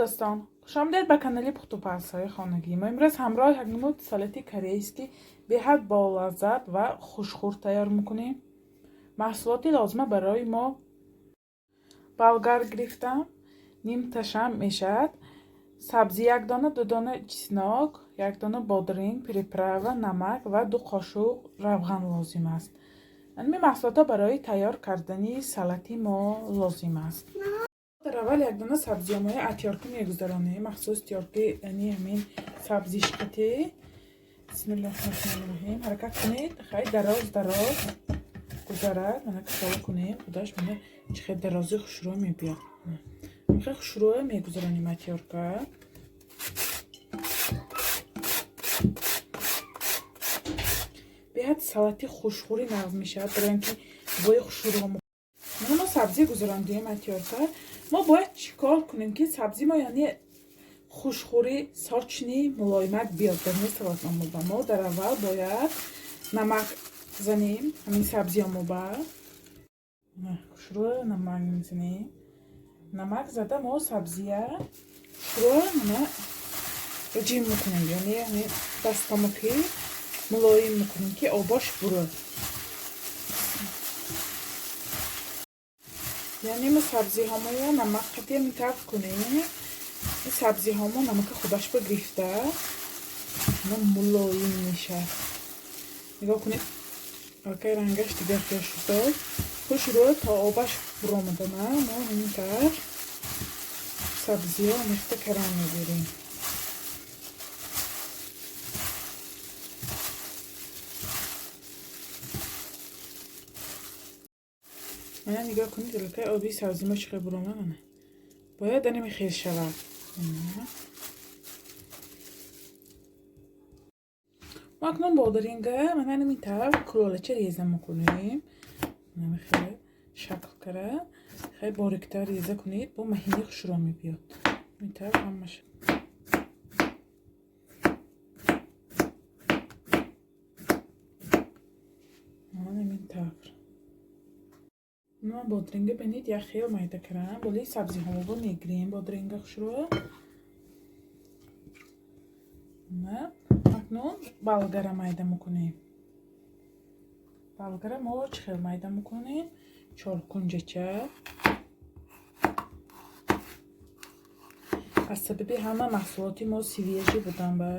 Дӯстон, хушомадед ба канали пухтупазҳои хонагӣ. Мо имрӯз ҳамроҳ як намуд салати корейский беҳад болаззат ва хушхӯр тайёр мекунем. Маҳсулоти лозима барои мо болгар гирифтам, нимташам мешавад, сабзӣ як дона, ду дона чеснок, як дона бодринг, приправа, намак ва ду қошуқ равған лозим аст. Ин маҳсулотҳо барои тайёр кардани салати мо лозим аст. Дар аввал як дона сабзиёмои атёрка мегузаронем, махсус тёрки, яъне ҳамин сабзишқати. Бисмиллоҳи роҳмони роҳим. Ҳаракат кунед, хай дароз дароз гузарад. Мана кашола кунем, худаш мана чӣ хел дарози хушрӯ мебиёд. Хеле хушрӯ мегузаронем атёрка. Беҳад салати хушхӯри нағз мешавад, барои ин ки бӯи хушрӯ. Мана мо сабзӣ гузарондем атёрка. Мо бояд чӣ кор кунем, ки сабзи мо, яъне хушхӯри, сочный, мулоимак биёд дар салат омода? Мо дар аввал бояд намак занем ҳамин сабзиомоба. Хушрӯ намак мезанем. Намак зада мо сабзия хушрӯ мана ҷим мекунем, яъне ҳамин дастамо ки мулоим мекунем, ки обош бурад. Яъне мо сабзиҳомоя намак қатия митав кунем. Ин сабзиҳомо намака худаш ба гирифта мулоим мешавад. Нигоҳ кунед, аллакай рангаш дигар хел шуд. Хушрӯ то обаш буромадана мо ҳамин тавр сабзиҳо омехта карам мегирем. Мана нигоҳ кунед, аллакай оби сабзи мо чӣ хел буромад. Мана бояд анами хел шавад. Мо акнун бодиринга мана анами тавр кулолача реза мекунем. Анами хел шакл кара хеле бориктар реза кунед, бо маҳини хушрӯ мебиёд. Ин тавр ҳамаша ҳамин тавр. Ма бодринга бинед, як хел майда кардам. Болои сабзиҳомоба мегирем бодринга хушрӯ. Акнун балгара майда мекунем. Балгара мо чӣ хел майда мекунем? Чоркунҷача. Аз сабаби ҳама маҳсулоти мо свежий будан ба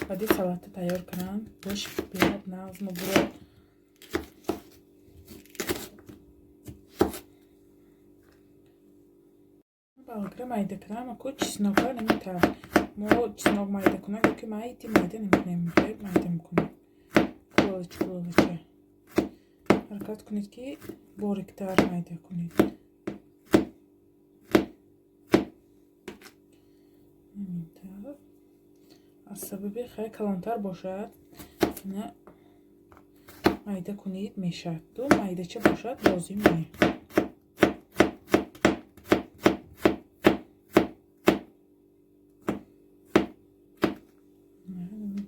баъди салата тайёр кардам, бош беҳад нағз мебурад. Балгара майда кардам. Аку чеснока наметавр. Мо чеснок майда кунам ёки майди майда намекунем, майда мекунем. Кулолача кулолача. Ҳаракат кунед, ки бориктар майда кунед. Ҳамин. Аз сабаби хеле калонтар бошад, ина майда кунед мешавад. Ду майдача бошад лозим не.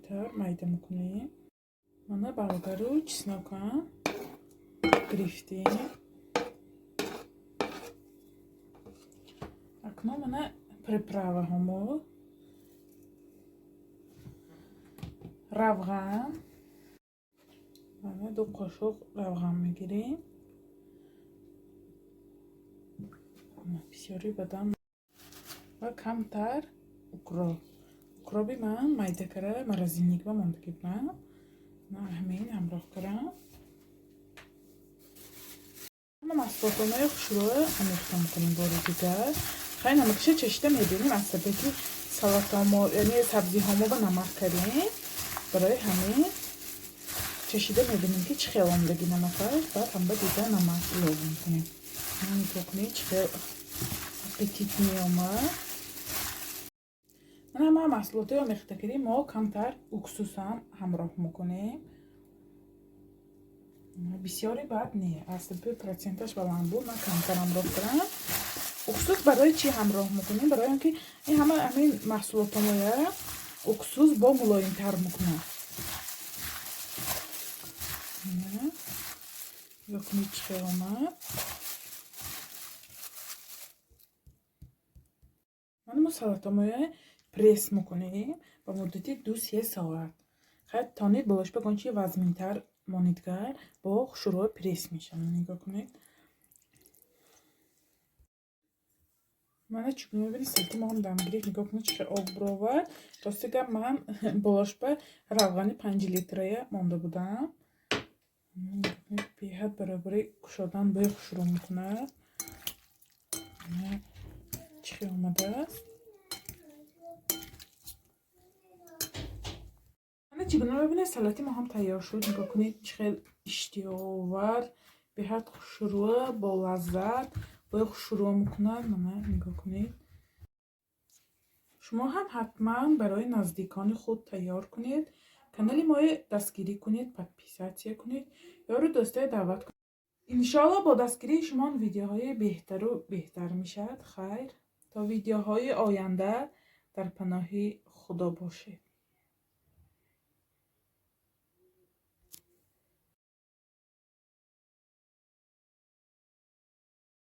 Тавр майда мекунем. Мана болгару чеснокам гирифтем. Акнун мана приправаҳомо: равған, мана ду қошуқ равған мегирем, бисёри бадам, ва камтар укроп. Укроби ман майда кара морозильник ба мондагӣ будам, ҳамин ҳамроҳ кардам. Ҳама маҳсулотонаи хушрӯ омехта мекунем бори дигар. Хай намакша чашида мебинем, аз сабаби ки салатомо, яъне сабзиҳомо ба намак кардем, барои ҳамин чашида мебинем, ки чӣ хел омадагӣ намакаш. Баъд ҳамба дига намак илова мекунем. Нигоҳ кунед, чӣ хел аппетит меомад. Мана ҳама маҳсулотҳои омехта кардем. Мо камтар уксусам ҳамроҳ мекунем. Бисёре баъд не, аз сабаби проценташ баланд буд, ман камтар ҳамроҳ кардам. Уксус барои чӣ ҳамроҳ мекунем? Барои он ки ин ҳама ҳамин маҳсулотҳоя уксус бо мулоимтар мекунад. Нигоҳ кунед, чӣ хел омад. Мана мо Мо салатомоя пресс мекунем ба муддати 2-3 соат. Хай, тонид болош ба гончи вазминтар монидгар бо хушрӯ пресс мешавад. Нигоҳ кунед, мана чӣ мебинед, салати мо ҳам дам гирифт. Нигоҳ кунед, чӣ хел об баровард. Рости гап, ман болошба равғани 5 литрая монда будам. Беҳад баробари кушодан бӯи хушрӯ мекунад. Чӣ хел омадааст. Мана чӣ гуна мебинед, салати мо ҳам тайёр шуд. Нигоҳ кунед, чӣ хел иштиҳоовар, беҳад хушрӯ, болаззат, бӯи хушрӯ мекунад. Мана, нигоҳ кунед, шумо ҳам ҳатман барои наздикони худ тайёр кунед. Канали моро дастгирӣ кунед, подписаться кунед, ёру дӯстое даъват кунед. Иншоалло, бо дастгирии шумо видеоҳои беҳтару беҳтар мешавад. Хайр, то видеоҳои оянда дар паноҳи Худо бошед.